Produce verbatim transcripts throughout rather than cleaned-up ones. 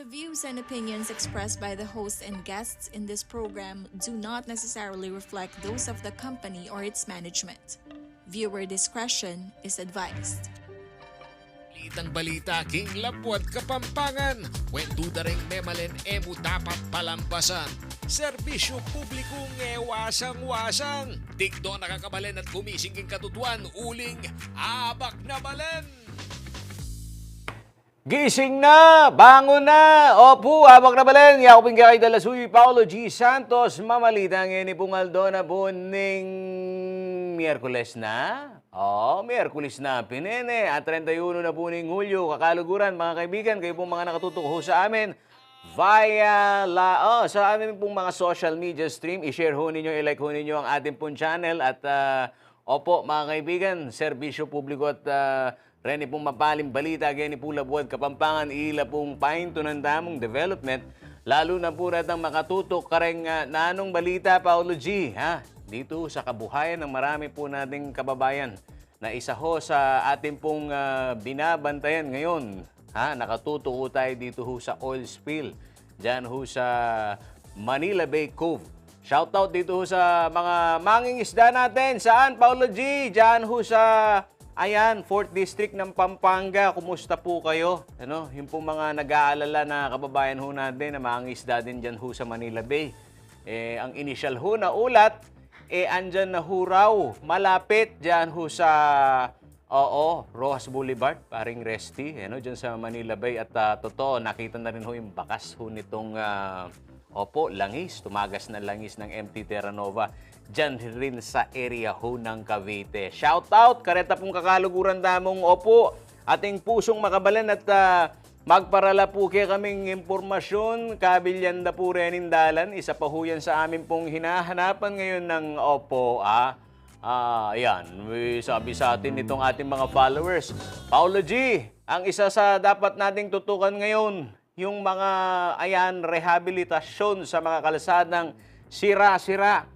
Views and opinions expressed by the host and guests in this program do not necessarily reflect those of the company or its management. Viewer discretion is advised. Balitang balita king Labuad Kapampangan. Kwentu da ring memalen e mu dapat palambasan. Serbisyu publiku e wasang-wasang. Digdon na kang kabalen at gumising king katutuan uling abak na balen. Gising na! Bangon na! Opu, abak na balen! Yaku pin kekayu talasuyu, Paulo G Santos, mamalita ngeni pung aldo na pu ning Miyerkules na. O, Miyerkules na pin, e ne. At treinta y uno na pu ning Hulyo, kakaluguran, mga kaibigan, kayu pung mga nakatutok ho sa amin via la, o, sa amin pung mga social media stream, i-share ho ninyo, i-like ho ninyo ang atin pung channel at, ah, opo, mga kaibigan, serbisyu publiku at, ah, reni pung mapaling balita keni pu Labuad Kapampangan, ila pung paintunan tamung development, lalu na pu retang makatutok kareng, ah, nanung balita, Paulo G, ha? Dito sa kabuhayan ng marami po nating kababayan na isa ho sa atin pung, ah, binabantayan ngayon, ha? Nakatutok ho tayo dito ho sa oil spill, diyan ho sa Manila Bay Cove. Shoutout dito ho sa mga mangingisda natin. Saan, Paulo G? Diyan ho sa, ayan, fourth District ng Pampanga. Kumusta po kayo? Ano, yung pong mga nag-aalala na kababayan ho natin na mangingisda din diyan ho sa Manila Bay. Eh, ang inisyal ho na ulat, eh, andyan na ho raw, malapit diyan ho sa, oo, Roxas Boulevard, paring Resty, ano, diyan sa Manila Bay. At, ah, totoo, nakita na rin ho yung bakas ho nitong, ah, opo, langis, tumagas na langis ng M T Terra Nova diyan rin sa area ho ng Cavite. Shout out, kareta pung kakaluguran tamung, opo, ating pusung makabalen at, ah, magparala pu kekaming impormasyon, kabilyan da pu rening dalan, isa pa ho yan sa amin pung hinahanapan ngayon ng, opo, ah, ah, ayan, may sabi sa atin nitong ating mga followers. Paulo G, ang isa sa dapat nating tutukan ngayon, yung mga, ayan, rehabilitasyon sa mga kalsadang sira-sira.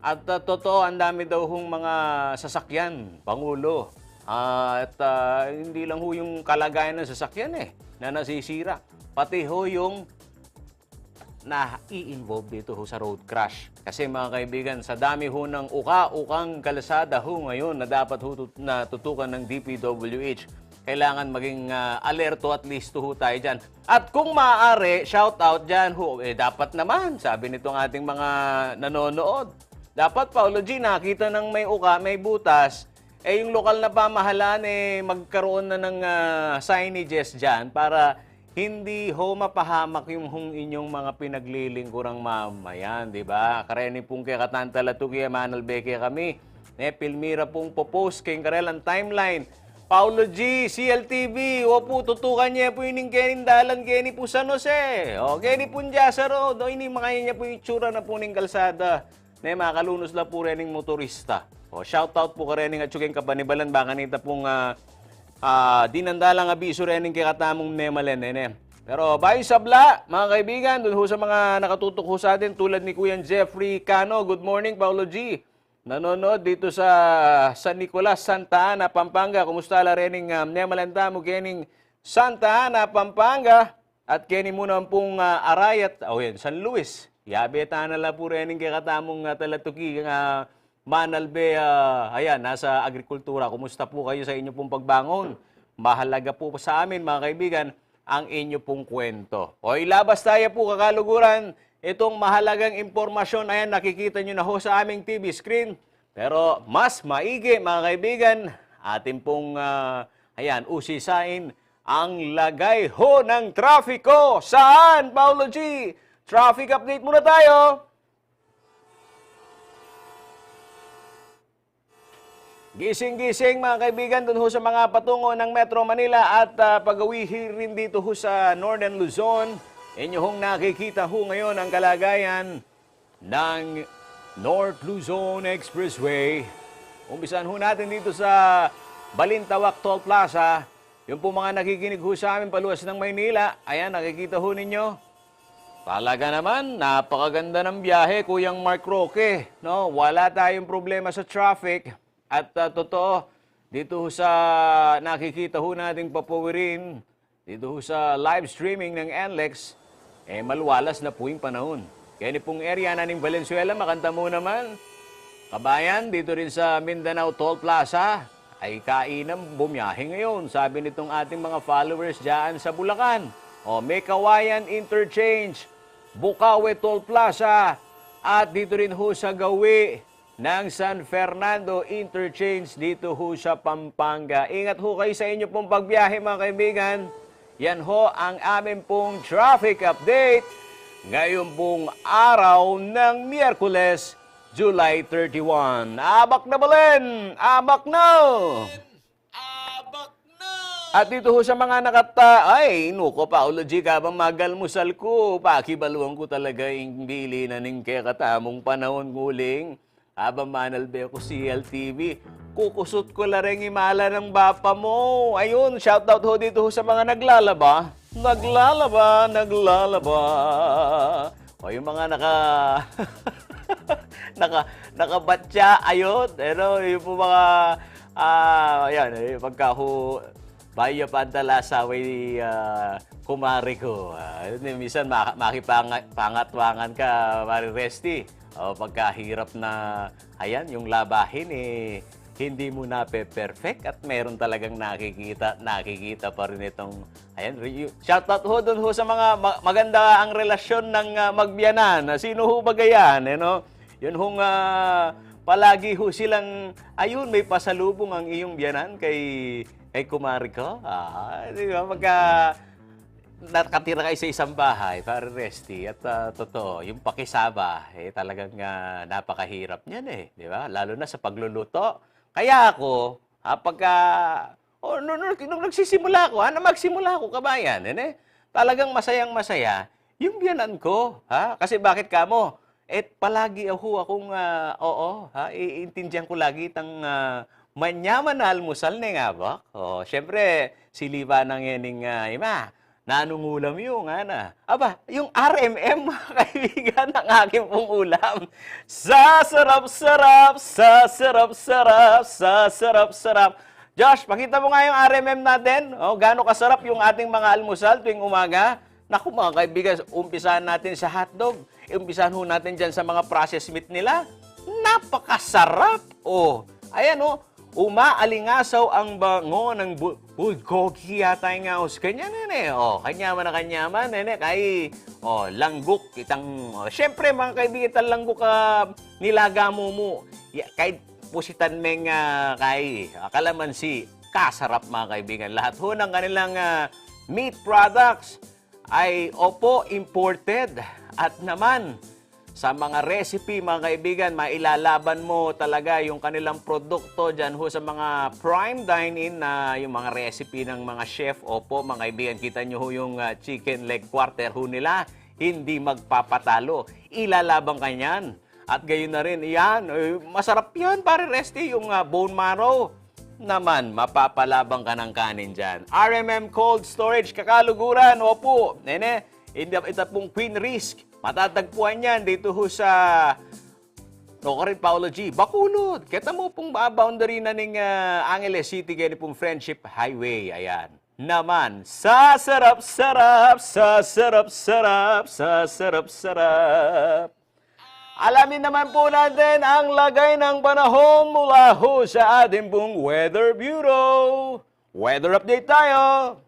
At, ah, totoo, ang dami daw hong mga sasakyan, Pangulo. Ah, at, ah, hindi lang ho yung kalagayan ng sasakyan eh, na nasisira. Pati ho yung na i-involve dito ho sa road crash. Kasi, mga kaibigan, sa dami ho ng uka-ukang kalsada ho ngayon na dapat ho tut-, na tutukan ng D P W H, kailangan maging, ah, alerto at listo ho tayo dyan. At kung maaari, shout out dyan ho, eh, dapat naman, sabi nitong ating mga nanonood, dapat, Paulo G, nakita ng may uka, may butas, eh, yung lokal na pamahalaan, eh, magkaroon na ng, ah, signages dyan para hindi ho mapahamak yung hong inyong mga pinaglilingkurang mamayan, di ba? Kareni pung kekatang talatuki, manalbe kekami, ne, pilmi ra pung popost keng karelang timeline. Paulo G, C L T V, opu, tutukan ye pu ining kening dalan keni pu San Jose. O, keni pung Diasa Road, o, ini makanya pu yung itsura na pu ning kalsada. Ne, makalunus la pu rening motorista. O, shout out pu karening atyu keng Kabanibalan, baka nita pung, ah, ah, dinandalang abisu rening kekatamung memalen, ne, ne. Pero bayu sabla, mga kaibigan, dun ho sa mga nakatutok ho sa atin, tulad ni Kuyang Jeffrey Cano, good morning, Paulo G. Nanonood dito sa San Nicolas, Santa Ana, Pampanga. Kumusta la rening, ah, memalen tamu kening Santa Ana, Pampanga? At keni mu naman pung, ah, Arayat, o yan, San Luis. Yabe tana la pu rening kekatamung, ah, talatuki, ah, manalbe, ah, ayan, nasa agrikultura. Kumusta pu kayo sa inyo pung pagbangon? Mahalaga pu sa amin, mga kaibigan, ang inyo pung kwento. O, ilabas tayo pu, kakaluguran, itong mahalagang impormasyon. Ayan, nakikita nyo na ho sa aming T V screen. Pero mas maigi, mga kaibigan, atin pung, ah, ayan, usisain ang lagay ho ng trafiko. Saan, Paulo G? Traffic update muna tayo. Gising-gising, mga kaibigan, dun ho sa mga patungo ng Metro Manila at, ah, pag-uwi rin dito ho sa Northern Luzon. Inyo hong nakikita ho ngayon ang kalagayan ng North Luzon Expressway. Umpisahan ho natin dito sa Balintawak Toll Plaza. Yung po mga nakikinig ho sa amin paluwas ng Maynila, ayan, nakikita ho ninyo. Talaga naman, napakaganda ng biyahe, Kuyang Mark Roque, no? Wala tayong problema sa traffic. At, ah, totoo, dito ho sa nakikita ho nating papawirin, dito ho sa live streaming ng N L E X, E, maluwalas na pu ing panahun. Keni pung area na ning Valenzuela, makantamu naman. Kabayan, dito rin sa Mindanao Toll Plaza, ay kainam bumiyahe ngayon, sabi nitong ating mga followers dyan sa Bulacan. O, may Kawayan Interchange, Bukawe Toll Plaza, at dito rin ho sa gawi ng San Fernando Interchange dito ho sa Pampanga. Ingat ho kayo sa inyo pong pagbiyahe, mga kaibigan. Yan ho ang amin pong traffic update ngayon pong araw ng Miyerkules, July thirty-one. Abak na, Balen! Abak na! Abak na! At dito ho sa mga nakata-, ay, nuko pa, Ulo G, kabang magalmusal ku, pakibaluan ku talaga ing bili na ning kekatamung panahun, nguling. Abang manalbe ku C L T V, kukusut ku la ring imala ng bapa mu. Ayun, shoutout ho dito ho sa mga naglalaba. Naglalaba, naglalaba. O, yung mga naka-, naka-, nakabatya, ayun. Pero yung po mga, ah, ayan, eh, pagka ho, bayu ya pa ang talasa, way, ah, kumari ko. Ah, yun, eh, minsan maka-, makipanga-, pangatwangan ka, Mari Resty. O, pagkahirap na, ayan, yung labahin, eh, hindi mo na pe-perfect at meron talagang nakikita, nakikita pa rin itong, ayan, re-, shoutout ho dun ho sa mga ma-, maganda ang relasyon ng, ah, magbiyanan. Ah, sino ho ba gayan, eh, no? Yun hong, ah, palagi ho silang, ayun, may pasalubong ang iyong biyanan kay, kay kumari ko. Ah, di ba? Pagka nakatira kayo sa isang bahay, Pare Resty, at, ah, totoo, yung pakisama, eh, talagang, ah, napakahirap niyan, eh, di ba? Lalo na sa pagluluto. Kaya ako, ah, pagka, oh, nung, nung, nung nagsisimula ako, ah, na magsimula ako, kabayan, eh, eh, talagang masayang-masaya yung biyanan ko, ha? Kasi bakit kamo? Eh, palagi ako, akong, ah, oo, ha? Iintindihan ko lagi itang, ah, manyaman na almusal ne nga ba? Oh, syempre, siliba na ngening, ah, ima, nanung ulam yung, ana. Aba, yung R M M, mga kaibigan, ang aking pong ulam. Sa sarap-sarap, sa sarap-sarap, sa sarap-sarap. Josh, pakita mo nga yung R M M natin. Oh, gaano kasarap yung ating mga almusal tuwing umaga. Naku, mga kaibigan, umpisahan natin sa hotdog. Umpisahan ho natin dyan sa mga processed meat nila. Napakasarap! Oh, ayan oh. Umaalingasaw ang bango ng bu-, bulgogi yata yung aus. Kanyaman, eh. Oh, kanyaman na kanyaman, eh, ne. Kay, oh, langguk, itang, oh, syempre, mga kaibigan, itang langguk, ah, nilaga mu mu. Ya, kay pusitan meng, ah, kay, ah, kalamansi. Kasarap, mga kaibigan. Lahat ho ng kanilang, ah, meat products ay, opo, imported. At naman, sa mga recipe, mga kaibigan, mailalaban mo talaga yung kanilang produkto dyan ho sa mga prime dine-in na yung mga recipe ng mga chef. Opo, mga kaibigan, kita nyo ho yung, ah, chicken leg quarter ho nila. Hindi magpapatalo. Ilalaban ka niyan. At gayon na rin, iyan, eh, masarap yan, Pare Resty, yung, ah, bone marrow. Naman, mapapalaban ka ng kanin dyan. R M M Cold Storage, kakaluguran, opo. Nene, ita, ita pong Queen Risk. Matatagpuan yan dito ho sa, no, ka rin, Paolo G, Bacolod. Kita mo pong ba-, boundary na ning, ah, Angeles City, gani pong Friendship Highway. Ayan. Naman, sa sarap-sarap, sa sarap-sarap, sa sarap-sarap. Alamin naman po natin ang lagay ng panahon mula ho sa ating pong Weather Bureau. Weather update tayo.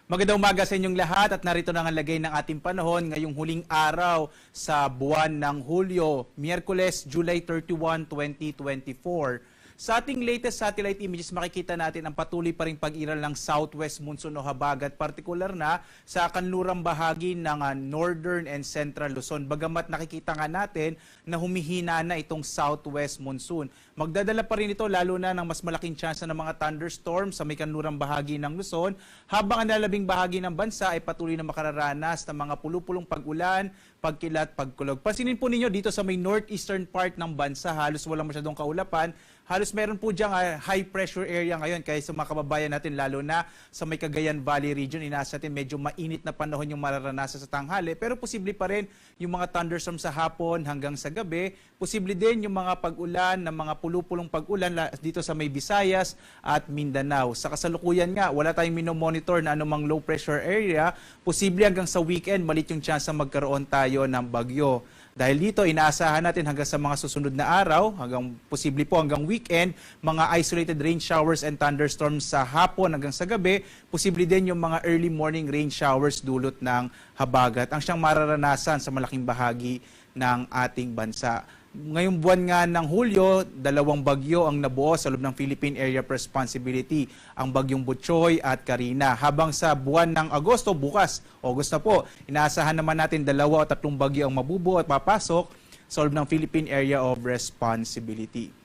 Magandang umaga sa inyong lahat at narito na ang lagay ng ating panahon ngayong huling araw sa buwan ng Hulyo, Miyerkules, July thirty-one, twenty twenty-four. Sa ating latest satellite images, makikita natin ang patuloy pa ring pag-iral ng southwest monsoon o habagat, partikular na sa kanlurang bahagi ng, ah, northern and central Luzon. Bagamat nakikita nga natin na humihina na itong southwest monsoon. Magdadala pa rin ito lalo na ng mas malaking tsansa ng mga thunderstorm sa may kanlurang bahagi ng Luzon, habang ang lalabing bahagi ng bansa ay patuloy na makararanas ng mga pulupulong pag-ulan, pagkilat, pagkulog. Pansinin po ninyo dito sa may northeastern part ng bansa, halos walang masyadong kaulapan, Halos meron po diyang, ah, high pressure area ngayon, kaya sa mga kababayan natin, lalo na sa may Cagayan Valley region, inaasa natin medyo mainit na panahon yung mararanasan sa tanghali. Pero posible pa rin yung mga thunderstorm sa hapon hanggang sa gabi. Posible din yung mga pag-ulan, ng mga pulu-pulong pag-ulan la- dito sa may Visayas at Mindanao. Sa kasalukuyan nga, wala tayong minomonitor na anumang low pressure area. Posible hanggang sa weekend, malit yung tsansa magkaroon tayo ng bagyo. Dahil dito, inaasahan natin hanggang sa mga susunod na araw, hanggang posible po hanggang weekend, mga isolated rain showers and thunderstorms sa hapon hanggang sa gabi, posible din yung mga early morning rain showers dulot ng habagat ang siyang mararanasan sa malaking bahagi ng ating bansa. Ngayong buwan nga ng Hulyo, dalawang bagyo ang nabuo sa loob ng Philippine Area of Responsibility, ang bagyong Butchoy at Karina. Habang sa buwan ng Agosto, bukas, August na po, inaasahan naman natin dalawa o tatlong bagyo ang mabubuo at papasok sa loob ng Philippine Area of Responsibility.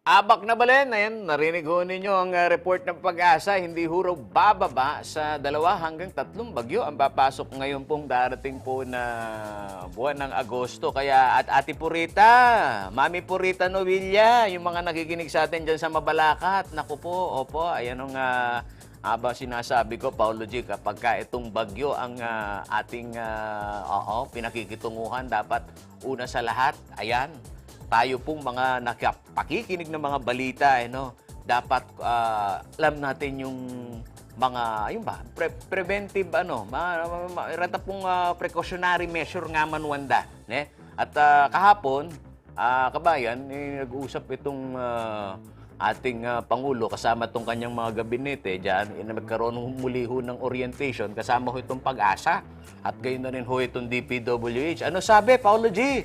Abak na balen, ayan, narinig ho ninyo ang, ah, report ng PAGASA, hindi ho raw bababa sa dalawa hanggang tatlong bagyo ang papasok ngayon pong darating po na buwan ng Agosto. Kaya, at Ate Purita, Mami Purita Novilla, yung mga nakikinig sa atin dyan sa Mabalacat, naku po, opo, ayan ang, ah, aba sinasabi ko, Paolo G, kapag ka itong bagyo ang, ah, ating, ah, oo, pinakikitunguhan, dapat una sa lahat, ayan, tayo pong mga nakapakikinig ng mga balita, eh, no? Dapat, ah, alam natin yung mga, yun ba, pre- preventive, ano, ma, ma, ma, rata pong, ah, precautionary measure nga man wanda, ne? At, ah, kahapon, ah, kabayan, eh, nag-uusap itong, ah, ating, ah, Pangulo kasama itong kanyang mga gabinete dyan, eh, na magkaroon muli ho ng orientation kasama ho itong PAGASA at gayon na rin ho itong D P W H. Ano sabi, Paolo G?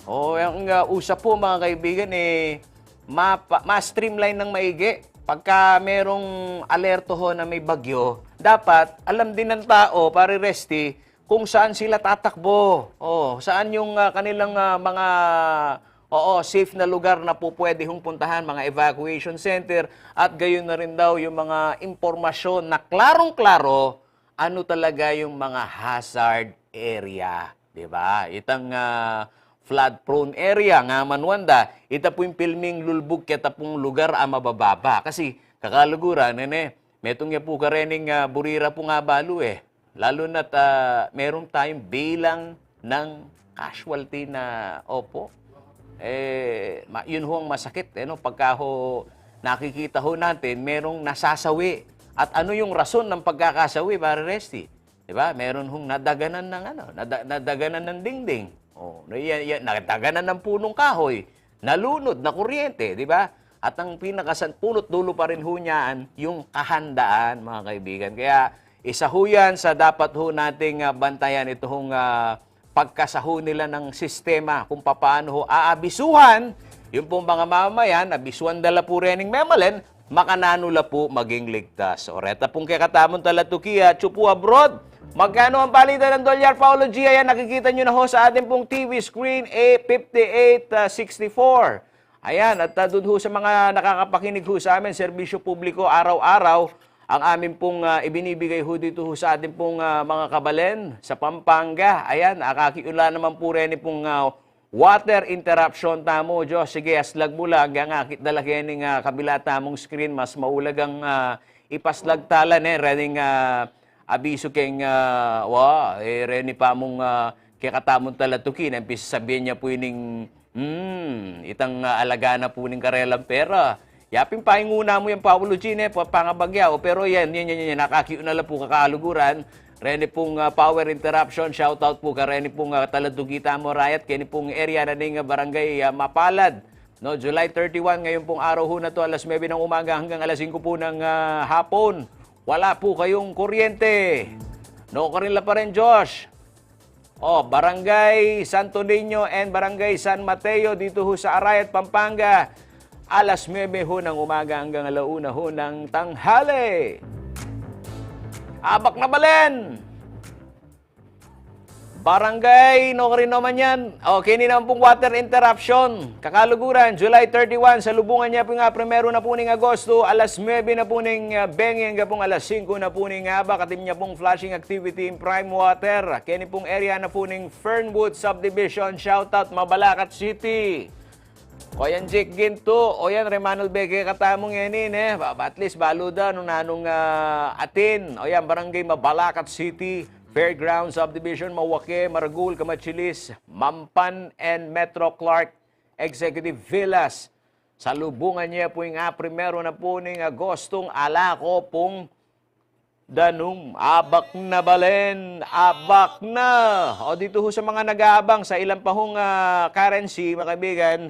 O, ang, ah, usap po, mga kaibigan, eh, mapa- ma-streamline ng maigi. Pagka merong alerto ho na may bagyo, dapat alam din ng tao, pare Resty, kung saan sila tatakbo. O, saan yung, ah, kanilang, ah, mga, oo, safe na lugar na po pwede hong puntahan, mga evacuation center, at gayon na rin daw yung mga impormasyon na klarong-klaro ano talaga yung mga hazard area, di ba? Itang, ah, flood prone area nga man wanda, ita po yung pilming lulbug keta pong lugar a mabababa. Kasi, kakaluguran, nene, metung ya po karening, ah, burira po nga balu, eh. Lalo na't, ah, meron tayong bilang ng casualty na, opo. Eh, ma- yun ho ang masakit, eh, no? Pagka ho, nakikita ho natin, merong nasasawi. At ano yung rason ng pagkakasawi, pare Resty? Di ba? Meron hong nadaganan ng ano, nada- nadaganan ng dingding. O, na- yan, yan, nadaganan ng punong kahoy, nalunod, nakuryente, di ba? At ang pinakasan, punot dulo pa rin ho niyan, yung kahandaan, mga kaibigan. Kaya, isa ho yan sa dapat ho nating, ah, bantayan, ito hong, ah, pagkasahu nila ng sistema kung papaano ho aabisuhan yung pong mga mamamayan, abisuhan da la po rening memalen, makananu la po maging ligtas. O reta pong kekatamung talatuki, atyu po abroad, magkano ang palitan ng dolyar, Paolo G? Ayan, nakikita nyo na ho sa ating pong T V screen, A fifty-eight sixty-four. Ayan, at, ah, dun ho sa mga nakakapakinig ho sa amin, serbisyo publiko, araw-araw, ang amin pong, ah, ibinibigay ho dito ho sa atin pong, ah, mga kabalen sa Pampanga. Ayan, akaki ula naman po reni pong, ah, water interruption tamu. Diyos, sige, aslag mu la, agya nga akit da la kening, ah, kabila tamung screen, mas maulag ang, ah, ipaslag tala, ne, rening, ah, abisu keng, ah, wa, eh, reni pa mung, ah, kekatamung talatuki, nang pisasabian ya pu ining, hmm, itang, ah, alaga na pu ning karelang pera. Yapin paingu na mu yang Paolo G, ne, pa- pangabagya, o, pero yan, yan, yan, yan, nakaki yu na la pu kakaluguran. Reni pung, ah, power interruption, shout out pu ka reni pung, ah, talatuki tamu, rayat, keni pung area na ning, ah, barangay, ah, Mapalad. No, July thirty-one, ngayon pong araw ho na to, alas nuebe ng umaga hanggang alas singko po ng, ah, hapon. Wala po kayong kuryente. No, Karila pa rin, Josh. Oh, Barangay Santo Niño and Barangay San Mateo dito ho sa Arayat, Pampanga. Alas nuebe ho ng umaga hanggang alauna ho ng tanghali. Abak na balen! Barangay, no, kari no man yan. O, keni naman pung water interruption. Kakaluguran, July thirty-one, salubungan ne pu ing primeru na pu ning Agosto, alas nuebe na pu ning, ah, bengi angga pung alas singko na pu ning abak, atin ne pung flushing activity in prime water. Keni pung area na pu ning Fernwood Subdivision, shoutout Mabalacat City. O yan, Jake Ginto. O yan, Remanal Beke, katamu ngeni, ne? Ba, ba, at least, balu da, nung nanung, ah, atin. O yan, Barangay Mabalacat City, Fairground Subdivision, Mawaque, Maragul, Camachilis, Mampan, and Metro Clark Executive Villas. Salubungan ne pu ing primeru na pu ning Agostong ala ko pung danum, abak na balen, abak na. O ditu ho sa mga nag-aabang sa ilan pa hong, ah, currency, mga kaibigan,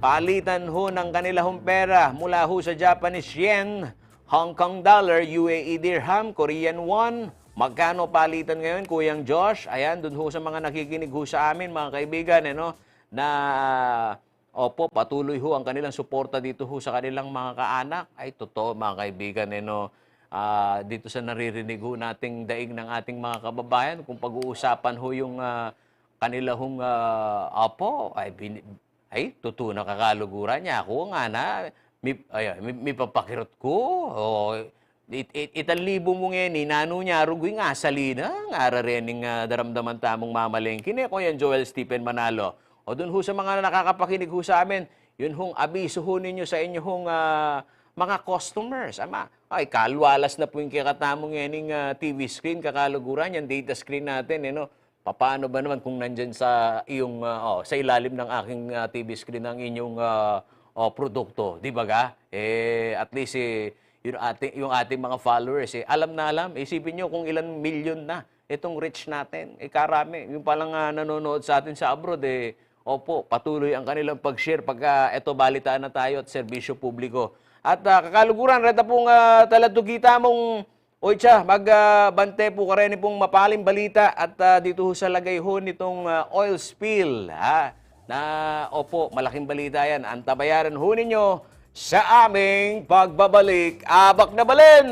palitan ho ng kanila hong pera mula ho sa Japanese yen, Hong Kong dollar, U A E dirham, Korean won. Magkano palitan ngayon, Kuyang Josh? Ayan, dun ho sa mga nakikinig ho sa amin, mga kaibigan, eh, no, na opo, patuloy ho ang kanilang suporta dito ho sa kanilang mga kaanak. Ay, totoo, mga kaibigan, eh, no? Ah, dito sa naririnig ho nating daing ng ating mga kababayan, kung pag-uusapan ho yung, ah, kanila hong, ah, opo, ay, bini-, ay, totoo na, kakaluguran niya. Ako nga na, mi-, ay, mi-, mipapakirot ko. O, It, it, itan libu mu ngeni, nanu nya, rugu ing asalina, ngara rening, ah, daramdaman tamung mamalengke, ne, Kuyang Joel Stephen Manalo. O dun ho sa mga nakakapakinig ho sa amin, yun hong abiso ho ninyo sa inyo hong, ah, mga customers, ama. Ay, kalwalas na pu ing kekatamung ngening, ah, T V screen, kakaluguran, yang data screen natin, eh, no? Papaano ba naman kung nandyan sa iyong, ah, oh, sa ilalim ng aking, ah, T V screen ang inyong, ah, oh, produkto, di ba ga? Eh, at least, eh, yung ating, yung ating mga followers, eh, alam na alam. Isipin nyo kung ilan milyon na itong reach natin. Eh, karami. Yung palang, ah, nanonood sa atin sa abroad, eh, opo, patuloy ang kanilang pag-share pagka eto balita na tayo at serbisyo publiko. At, ah, kakaluguran, reta pung, ah, talatugita mung Oy, tsa, mag, ah, bante po kareni pung mapaling balita at, ah, dito ho sa lagay ho nitong, ah, oil spill, ha? Na, opo, malaking balita yan. Antabayaran ho ninyo sa aming pagbabalik. Abak na balen!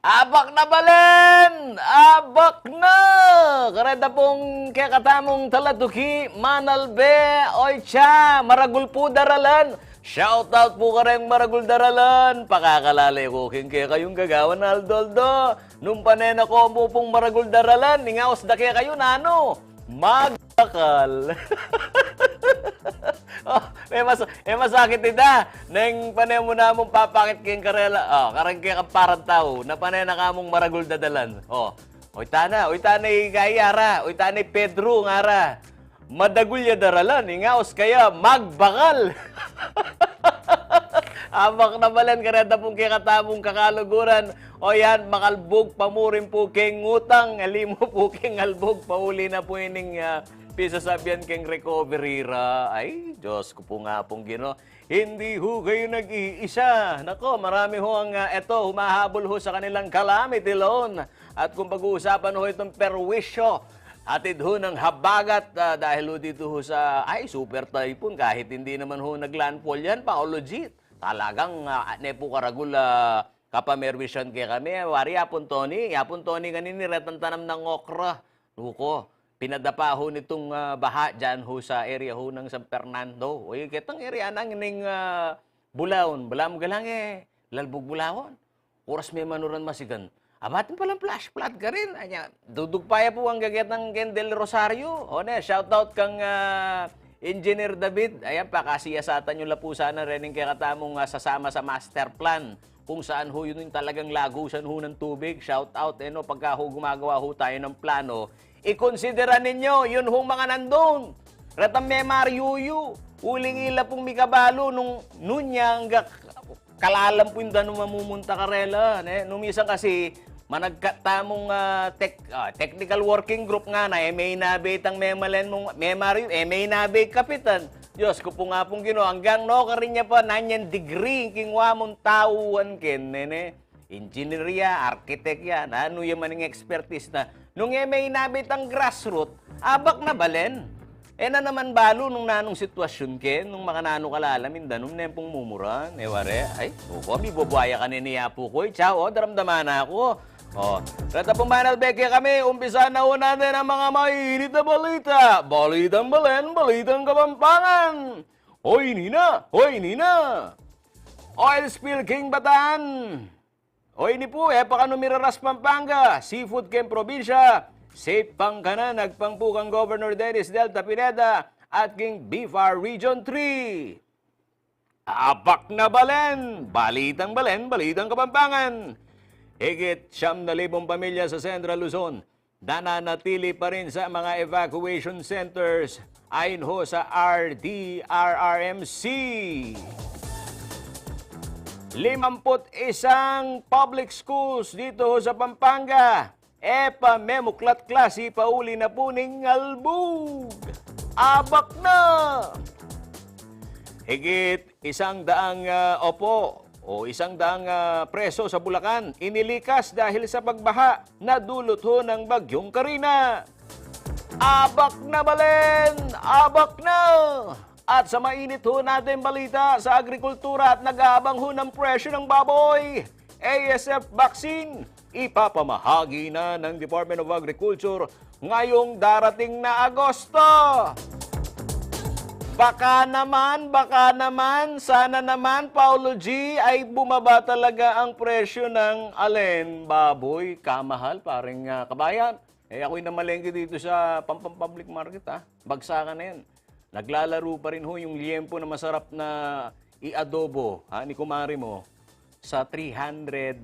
Abak na balen! Abak na! Kareta pung kekatamung talatuki, Manalbe, oy tsa, maragul pu daralan. Shout out pu kareng maragul daralan. Pakakalale ku king kekayung gagawan aldo-aldo. Nung pane na ku mu pung maragul daralan, ingaus da kekayu nanu? Magbakal. Oh, e mas-, e masakit ita. Neng pane mu namung papakit king karela. Oh, kareng kekang parantau. Na pane na kamung maragul dadalan. Oh. Oy tana, oy tana i Gayara, oy tana i Pedro ngara. Madagul ya daralan, ingaus kaya magbakal. Abak na balen, kareta pung kekatamung kakaluguran. O yan, makalbug pa mu rin pu king utang, ali mu pu king albug, pauli na pu ining, ah, pisasabian king recovery ra. Ay, Diyos ku pu nga pung Gino. Hindi ho kayo nag-iisa. Nako, marami ho ang, ah, eto, humahabol ho sa kanilang calamity loan. At kung pag-uusapan ho itong perwisyo, hatid ho ng habagat, ah, dahil ho dito ho sa, ay, super typhoon, kahit hindi naman ho nag-landfall yan, Paolo G. Talagang, ah, ne po karagul, ah, kapamerwisyon kekami. Wari, Yapon Tony, Yapon Tony kanini, retang tanam ng okra. Nuko, pinadapa ho nitong, ah, baha dyan ho sa area ho ng San Fernando. O, yung ketang area nang ining, ah, Bulaon, Balaam galang e, lalbug Bulaon. Oras me manuran masigan. Abatin palang flash flood karin. Anya, dudugpa ya pu angga ketang keng Del Rosario. O ne, shout out kang, ah, Engineer David. Ayan, pakasiyasatan yu la pu sana rening kekatamung, ah, sasama sa master plan. Kung saan ho yun yung talagang lagusan ho ng tubig. Shout out, e no, pagka ho gumagawa ho tayo ng plano, ikonsidera ninyo yun hong mga nandun. Retang memaryu yu, uling ila pung mikabalu nung nunya angga kalalam pu yung danum a mumunta karela, ne? Nung misan kasi, managkat tamung, ah, tech-, ah, technical working group ngana, e me inabe itang memalen mung, memaryu, e me inabe kapitan. Diyos ku pu nga pung Gino, anggang no, karin ya pa, nanyan degree, king wa mung tauan ken, ne, ne? Engineer ya, architect ya, nanu ya man ing expertise na. Nung e me inabe itang grassroot, abak na balen. E na naman balu nung nanung sitwasyun ken, nung makananu kalalam ing danum ne pung mumuran. E ware, ay, o ko, mi bubuaya kanini Apu ku, e, tsa, o, daramdaman na ku. O, reta pung Manalbe kekami, umpisa na ho natin ang mga mainit na balita. Balitang balen, balitang Kapampangan. Hoy nina, hoy nina. Oil spill king Bataan. O ini pu, e pa kanu miraras Pampanga, seafood keng probinsya, safe pang kanan, agpang pu kang Governor Dennis Delta Pineda at king BFAR Region three. Abak na balen, balitang balen, balitang Kapampangan. Higit siyam na libong pamilya sa Central Luzon nananatili pa rin sa mga evacuation centers ayon ho sa R D R R M C. Limampu't isang public schools dito ho sa Pampanga, e pa memuklat klasi pauli na pu ning albug. Abak na! Higit isang daang, ah, opo, o isang daang, ah, preso sa Bulacan, inilikas dahil sa pagbaha na dulot ho ng Bagyong Karina. Abak na balen! Abak na! At sa mainit ho natin balita sa agrikultura at nag-aabang ho ng presyo ng baboy, A S F vaccine, ipapamahagi na ng Department of Agriculture ngayong darating na Agosto. Baka naman, baka naman, sana naman, Paolo G, ay bumaba talaga ang presyo ng alen, baboy, kamahal, pareng, ah, kabayan. E, ako'y namalengke dito sa Pampang Public Market, ha. Bagsakan na yan. Naglalaro pa rin ho yung liempo na masarap na iadobo, ha, ni kumare mo sa three hundred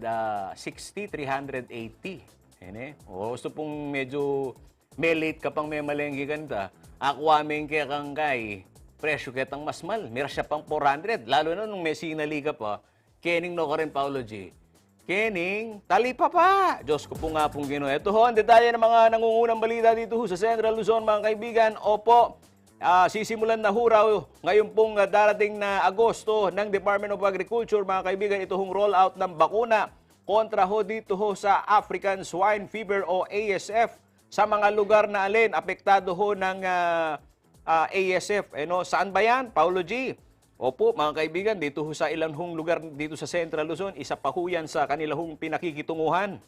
sixty, three hundred eighty. Ayan e. O, gusto pung medyo me-late ka pang memalengke kanita, akwa meng kekang kai, presyo ketang mas mal, mira siya pang four hundred, lalo na nung mesinali ka pa, kening no karin, Paolo G. Kening talipapa. Diyos ko po nga pong Gino. Ito ho ang detalye ng mga nangungunang balita dito ho sa Central Luzon, mga kaibigan. Opo, ah, sisimulan na ho raw ngayon pong, ah, darating na Agosto ng Department of Agriculture, mga kaibigan, ito hong rollout ng bakuna kontra ho dito ho sa African Swine Fever o A S F sa mga lugar na alin apektado ho ng, ah, ah, A S F. Eh, no? Saan ba yan, Paolo G? Opo, mga kaibigan, dito ho sa ilan hong lugar dito sa Central Luzon, isa pa ho yan sa kanila hong pinakikitunguhan.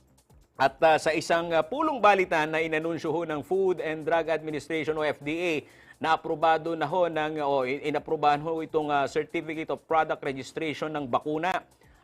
At, ah, sa isang, ah, pulong balita na inanunsyo ho ng Food and Drug Administration o F D A, na aprobado na ho ng, o in-, inaprubahan ho itong, ah, Certificate of Product Registration ng bakuna.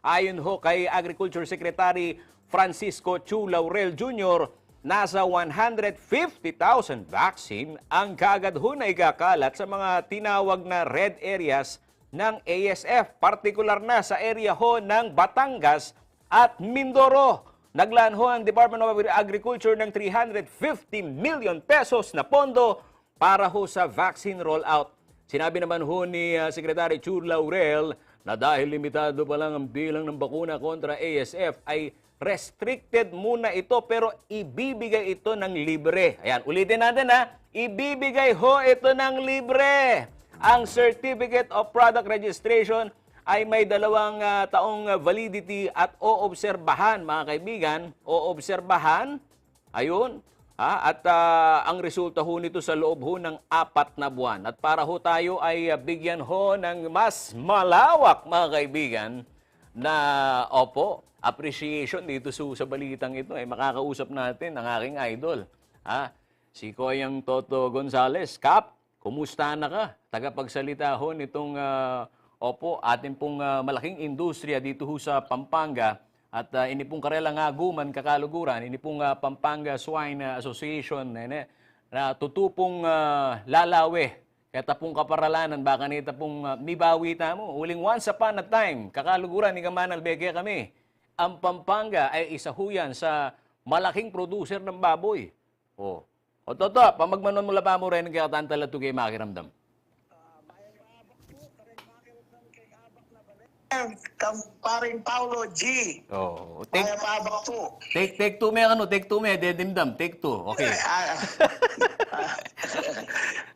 Ayon ho kay Agriculture Secretary Francisco Chu Laurel Junior, nasa one hundred fifty thousand vaccine ang kaagad ho na ikakalat sa mga tinawag na red areas ng A S F, partikular na sa area ho ng Batangas at Mindoro. Naglaan ho ang Department of Agri-, Agriculture ng three hundred fifty million pesos na pondo para ho sa vaccine rollout. Sinabi naman ho ni, ah, Secretary Chu Laurel na dahil limitado pa lang ang bilang ng bakuna kontra A S F, ay restricted muna ito, pero ibibigay ito ng libre. Ayan, ulitin natin, ha, ibibigay ho ito ng libre. Ang Certificate of Product Registration ay may dalawang, ah, taong validity at oobserbahan, mga kaibigan, oobserbahan. Ayun. Ha? At, ah, ang resulta ho nito sa loob ho ng apat na buwan. At para ho tayo ay, ah, bigyan ho ng mas malawak, mga kaibigan, na, opo, appreciation dito su-, sa balitang ito, eh, makakausap natin ang aking idol, ha? Si Koyang Toto Gonzales. Kap, kumusta na ka? Tagapagsalita ho nitong, ah, opo, atin pong, ah, malaking industriya dito ho sa Pampanga. At, ah, ini pong karelang aguman, kakaluguran, ini pong, ah, Pampanga Swine, ah, Association, nene, na tutu pong, ah, lalawe keta pung kaparalanan, baka nita pung, ah, mibawi tamu. Uling once upon a time, kakaluguran, ika Manal, bege kami, ang Pampanga ay isa ho yan sa malaking producer ng baboy. O. O, Toto, pamagmanon mu la pa mu rin, kaya tantala tu kay makiramdam. Kamparing Paulo G. Oh, take, Mayap a abak pu. Take, take two me, ano, take two me, dedimdam, take two. Okay. Ah,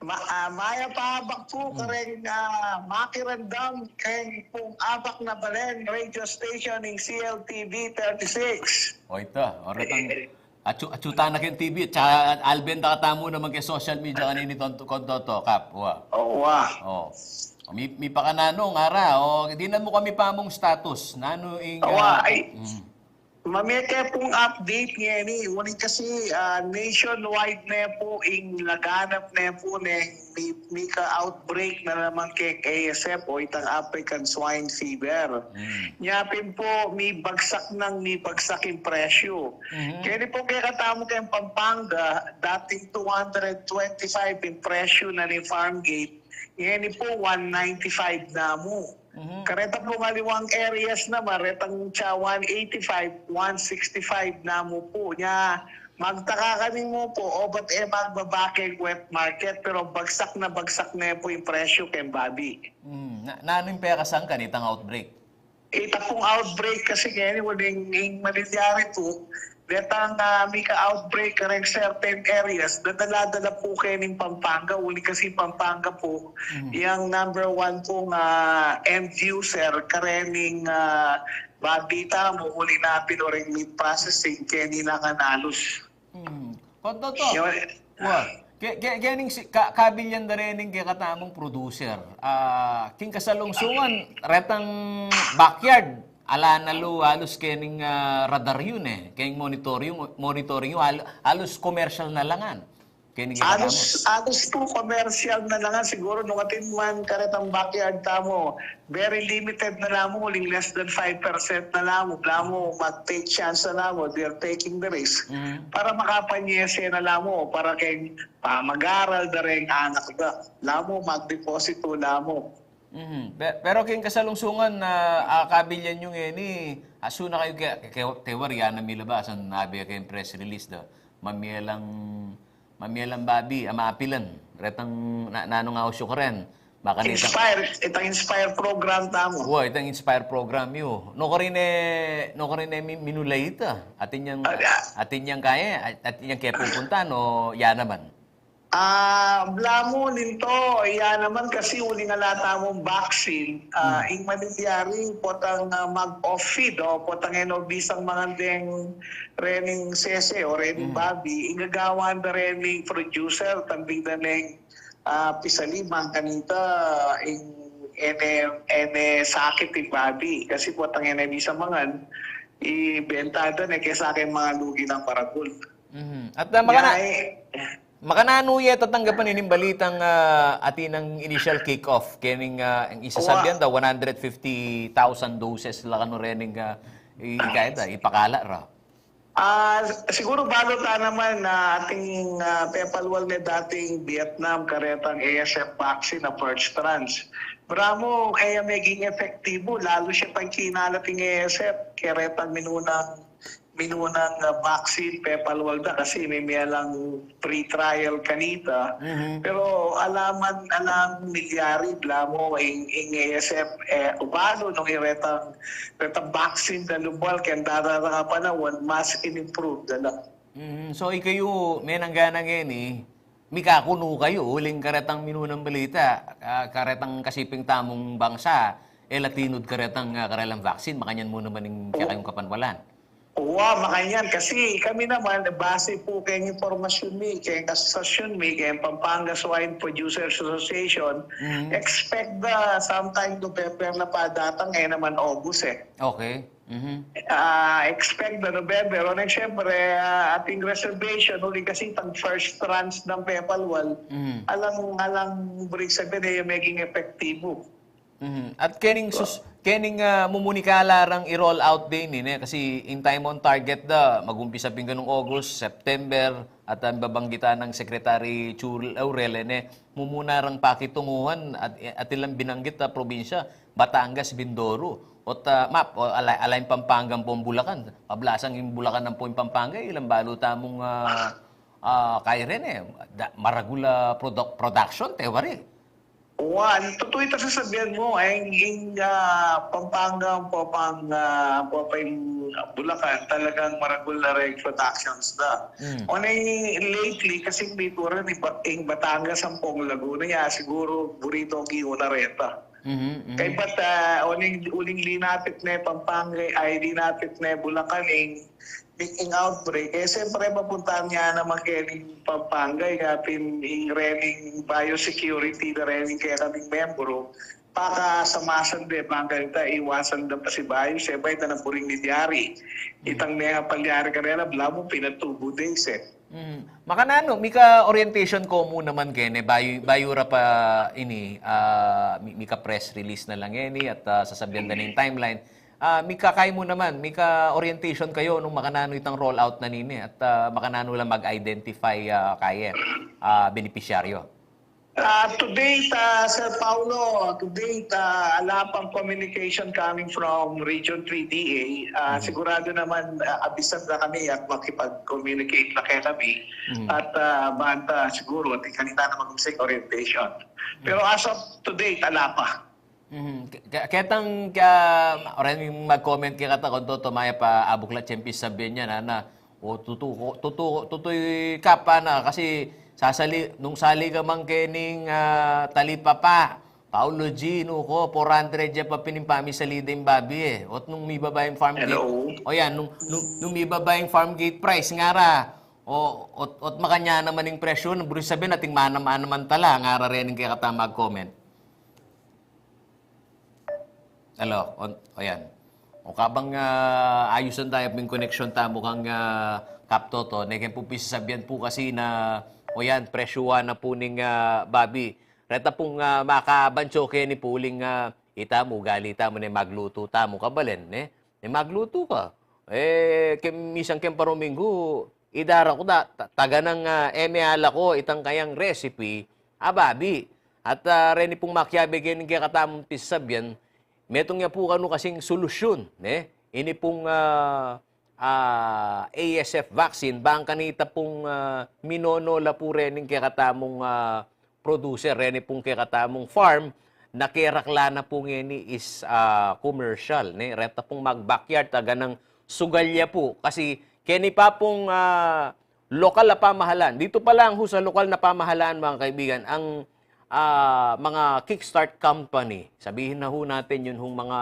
ma-, ah, mayap a abak pu, hmm, kareng, ah, makiramdam keng pung Abak na Balen radio station ing C L T V thirty-six. O, ita, oratang, eh, atsu-, atsutan na keng T V, tsaka alben da katamu naman keng social media kanini, Toto, Toto, Kap, wa. O, wa. O. Mi-, mipakananu, ngara, o, dinan mu kami pamung status, nanu ing, wa, ah, ay, mm. Mamie ke pung update ngeni, uling kasi, ah, nationwide ne pu ing laganap ne pu ne, mi-, mika-outbreak na naman keng A S F o itang African Swine Fever. Mm. Nya pin pu, mibagsak nang mibagsak ing presyu. Mhm. Keni pu kekatamu keng Pampanga, dating two hundred twenty-five ing presyu na ning farm gate, ngeni pu one ninety-five na mu. Mhm. Kareta pung aliwang areas naman, retang tsa one eighty-five, one sixty-five na mu pu. Nya, magtaka kami mu pu, obat e magbaba keng wet market, pero bagsak na bagsak ne pu ing presyu keng babi. Hmm, na, nanu ing pekasangkan itang outbreak? Ita pung outbreak kasi ngeni, uling ing malilyari pu, detang, ah, mika-outbreak kareng certain areas, dadala-dala pu keni ning Pampanga, uling kasi Pampanga pu, mm, yang number one pung, ah, end user karening, ah, babi tamu, uling napin oreng meat processing, keni na ngan alus. Hmm. Kon Toto, yun, wa, ke-, ke-, kening si-, ka-, kabilyan da rening kekatamung producer. Ah, king kasalungsungan, retang backyard, ala na lu, alus kening, ah, radar yun e. Kening monitoring, monitoring yun, al-, alus commercial na la ngan. Kening kekatamu. Alus, alus pu commercial na la ngan. Siguru nung atin man karetang backyard tamu, very limited na la mu, uling less than five percent na la mu, la mu, mag-take chance na la mu, they're taking the risk. Mhm. Para makapanyese na la mu, para keng pamag-aral da reng anak da. La mu, magdepositu la mu. Mhm. Pe-, pero keng kasalungsungan na, ah, kabilyan yu ngeni, asu na kayu ke-, ke-, tewar ya na milabas, ang nabi keng press release da. Mamie lang, mamie lang babi a mapilan. Retang na-, nanu nga usyu karen. Baka nita Inspire, itang Inspire program tamu. Wa, itang Inspire program yu. Nukarin e, nukarin e mi-, minulay ita. Atin yang, ah, ya, atin yang kaya, at-, atin yang kepupuntan, o ya naman? Ah, balamu ninto, ya naman kasi uling ala tamung vaccine, ah, hmm, ing malilyari, potang, ah, mag-off-feed, o potang e no bisang mangan deng rening sese o rening, hmm, babi, ing gagawan da rening producer, tambing da neng, ah, pisaliman kanita, ing ene, ene sakit ing babi. Kasi potang ene bisa mangan, ibenta da ne kesa keng mangalugi nang maragul. Mhm. At uh, makana, Kaya, eh, makananu ya tatanggapan ining balitang uh, atin nang initial kick-off? Kening uh, ang isasabian da, one hundred fifty thousand doses la kanu rening uh, i-, ikaya da, ipakala ra. Ah, siguro balu ta naman na ating ah, pepalwal ne dating Vietnam karetang A S F vaccine na first tranche. Bramo, kaya maging epektibo, lalo siya pag kinalat ing A S F, karetang minunang minunang ah, vaccine, pepalwal da kasi may melang free trial kanita. Mhm. Pero alaman, alam milyari, blamo, ing, ing A S F, eh, ubalo nung iretang, retang vaccine na lumwal, kaya dada na nga panawan, mas in-improve na lang. Mhm. So, ikayu, menanggana ngeni, mikakunu kayu, uling karetang minunang balita, ah, karetang kasiping tamung bangsa, e la tinud karetang ah, karelang vaccine, makanyan mu naman ing kekayung kapanwalan. Wa, makanyan. Kasi kami naman, base po keng impormasyon mi, keng asosasyon mi, keng Pampanga Swine Producers Association, Mhm. expect da sometime November na pa datang, eh naman August eh. Okay. Mhm. Ah, expect na November. O nang siyempre, ah, ating reservation, uli kasi itang first tranche ng pepalwal, Mhm. alang, alang, ibig sabihin, eh, maging epektibo. Mhm. At kening sus, kening ah, mumunikala rang i-roll out din ini, kasi in time on target da, mag-umpisa pin kanung August, September, at ang babanggitan ng Secretary Chul Laurel, ini, mumuna rang pakitunguhan at, at ilang binanggit na probinsya, Batangas, Mindoro, o ta, map, o ala, ala ing Pampanga ampong Bulacan, pablasang ing Bulacan ampong Pampanga, ilang balu tamung ah, ah, kaya rin eh, da, maragul a product, production, te, wari. Wan, tutu ita sasabian mu, ay ing ah, Pampanga, Pampanga, Pampanga, Bulacan, talagang maragul na rin productions na. Mm. O na lately, kasi may tura ni ba, ing Batangas ampong Laguna, ya siguro burito ang iuna reta. Mhm, mhm. Kaya ba't ah, uling, uling linapit na Pampanga, ay linapit na Bulacan, ing, ing outbreak. Eh, siyempre, mapuntahan nga naman kaya ning Pampanga, eh, kapin ing rening biosecurity na rening kaya kaming membro, baka samasan de, baka ita, iwasan da pa si bayo, siyempre, ita na puring ni Diary. Itang mga palyari kanila, blamo, pinatubo din siya. Mm. Makananu, mika orientation ko mu naman kene, bayu, bayu ra pa ini, ah, mi-, mika press release na lang ini at ah, sasabian da ning timeline. Ah, mika kay mu naman, mika orientation kayo nung makananu itang roll out na nini at ah, makananu lang mag-identify ah, kaye, ah, benepisyaryo. Ah, to date, ah, Sir Paulo, to date, ah, ala pang communication coming from Region three D A. Ah, sigurado naman, ah, abisan na kami at makipag-communicate na kaya kami. Mhm. At ah, banta siguro, at kanita na mag-umpisa ing orientation. Pero as of to date, ala pa. Mhm. Ke-, ke-, ketang, ah, orang mag-comment kaya kata kung toto, maya pa abuklat siyempre sabihin niya na, na, o tutu, tutu, tutuy ka pa na, kasi sasali, nung sali ka mang kening ah, talipapa, Paulo Gino ko, four hundred ya pa pinimpami sa leading babi eh. Ot nung mibaba yung farm gate, Hello? O yan, nung, nung, nung mibaba yung farm gate price, nga ra, o, ot, ot makanya naman yung presyo, nung buri sabihin, ating manam-, manamantala, nga ra rin yung kaya kata mag-comment. Hello, on, o yan. O kabang ah, ayusan tayo pin connection tamu kang ah, Kap Toto, neken pu pisasabian pu kasi na, o yan, presyuan na pu ning ah, babi. Reta pung ah, makabancho keni pu uling ah, ita mu, gali tamu ne maglutu tamu, kabalen, ne? Ne maglutu ka. Eh, ke, misan keng paruminggu, idara ku da, ta-, taga nang ah, eme ala ko, itang kayang recipe, a babi. At ah, reni pung makiabe keni kekatamung pisasabian, metung ya pu kanu kasing solusyun, ne? Ini pung ah, ah, A S F vaccine, bang kanita pung ah, minono la pu rening kekatamung ah, producer, reni pung kekatamung farm, na kerakla na pu ngeni is ah, commercial, ne? Reta pung mag-backyard, taga nang sugal ya pu. Kasi keni pa pung ah, lokal a pamahalaan. Dito pa lang ho sa lokal na pamahalaan, mga kaibigan, ang ah, mga kickstart company, sabihin na ho natin yun hong mga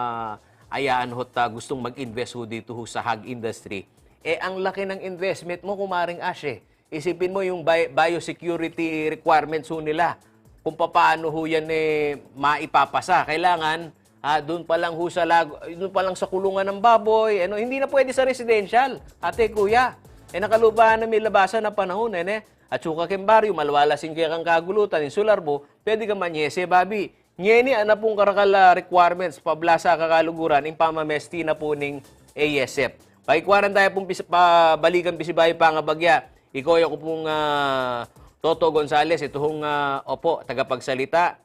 ayaan ho't ah, gustong mag-invest ho dito ho sa hog industry. Eh, ang laki ng investment mo, kumaring Ash eh. Isipin mo yung bi-, biosecurity requirements ho nila. kung papaano ho yan, eh, maipapasa. Kailangan, ah, dun pa lang ho sa lag-, dun pa lang sa kulungan ng baboy, ano, hindi na pwede sa residential, ate, kuya. Eh, nakalupa na may labasan na panahon, eh, ne? At suka king baryo, malwala sing kekang kagulutan, ing sular mu, pwede ka manyese, babi. Ngeni, ana pung karakal a requirements, pabla sa kakaluguran, ing pamamesti na pu ning A S F. Pakikwaran taya pung pis-, pa-, balikan pisibayu pangabagya. Ikoy aku pung, ah, Toto Gonzales, ito hong, ah, opo, tagapagsalita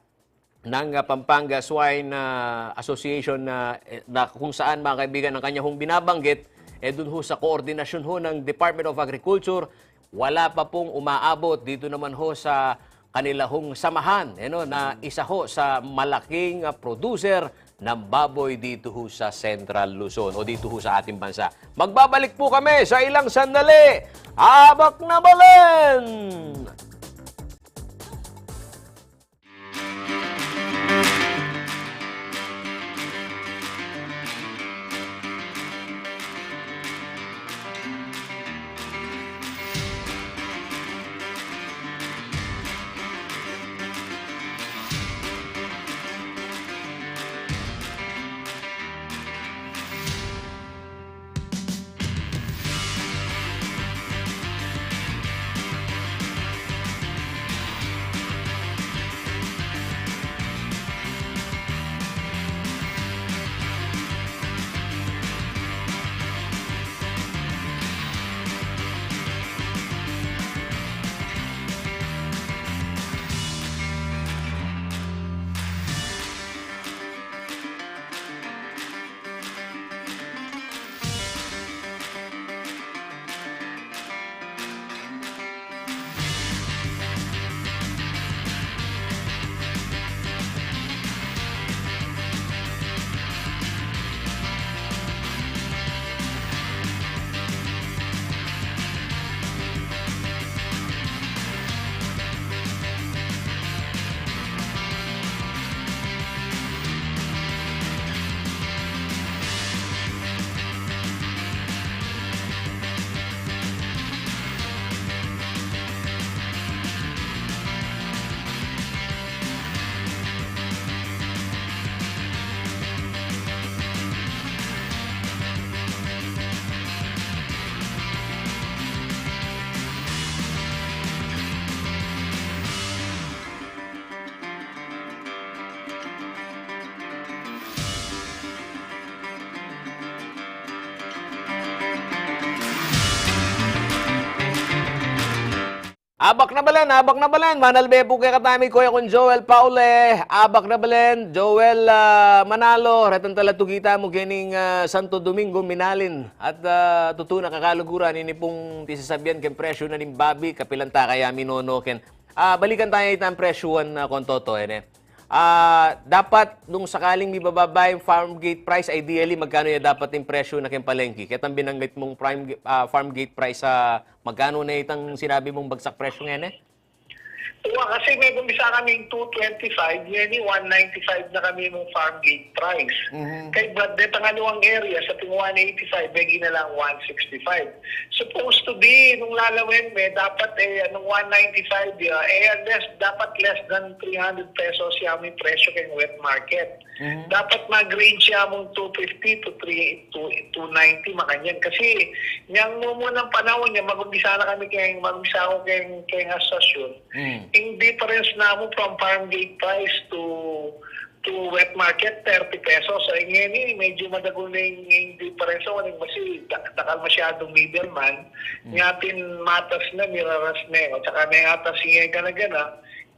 ng, ah, Pampanga Swine, ah, Association na, eh, na kung saan, mga kaibigan, ang kanya hong binabanggit, eh, dun ho sa koordinasyon ho ng Department of Agriculture, wala pa pong umaabot dito naman ho sa kanila hong samahan, eh, no, na isa ho sa malaking, ah, producer ng baboy dito ho sa Central Luzon o dito ho sa ating bansa. Magbabalik po kami sa ilang sandali. Abak na balen! Abak na balen, abak na balen. Manalbe pu kekatamu Kuya kung Joel Paule. Abak na balen, Joel, ah, Manalo. Retang talatuki tamu kening, ah, Santo Domingo, Minalin. At, ah, tutu na kakaluguran, ini pung pisasabian keng presyu na ning babi, kapilan ta kaya minono ken. Ah, balikan taya itang presyuan, ah, kung Toto, eh, ne? Ah, dapat nung sakaling mibababa yung farm gate price, ideally, magkano ya dapat yung presyo na keng palengke? Ketang binanggit mung prime, ah, farm gate price, ah, magkano na itang sinabi mung bagsak presyo ngeni? Wa, kasi metung bisa kaming two twenty-five, ngeni one ninety-five na kami mung farm gate price. Mhm. Kaya ba, detang aliwang area, sa ting one eighty-five, may ginalang one sixty-five. Supposed to be, nung lalawen me, dapat, eh, anong one ninety-five, ya, eh, less, dapat less than three hundred pesos ya may presyo keng wet market. Mhm. Dapat mag-range ya mung two fifty to three, to two ninety, makanyan. Kasi, nyang mumunang panahon ya, mag-umpisa na kami keng, mag-umpisa ako keng, keng asosasyon. Mm. Ing difference namu from farm gate price to to wet market, thirty pesos. So, ngeni, medyo madagul na ing, ing difference. So, kasi da-, dakal masyadung middleman. Mm. Nya pin matas na, miraras na, eh. At saka may atas nga gana-gana.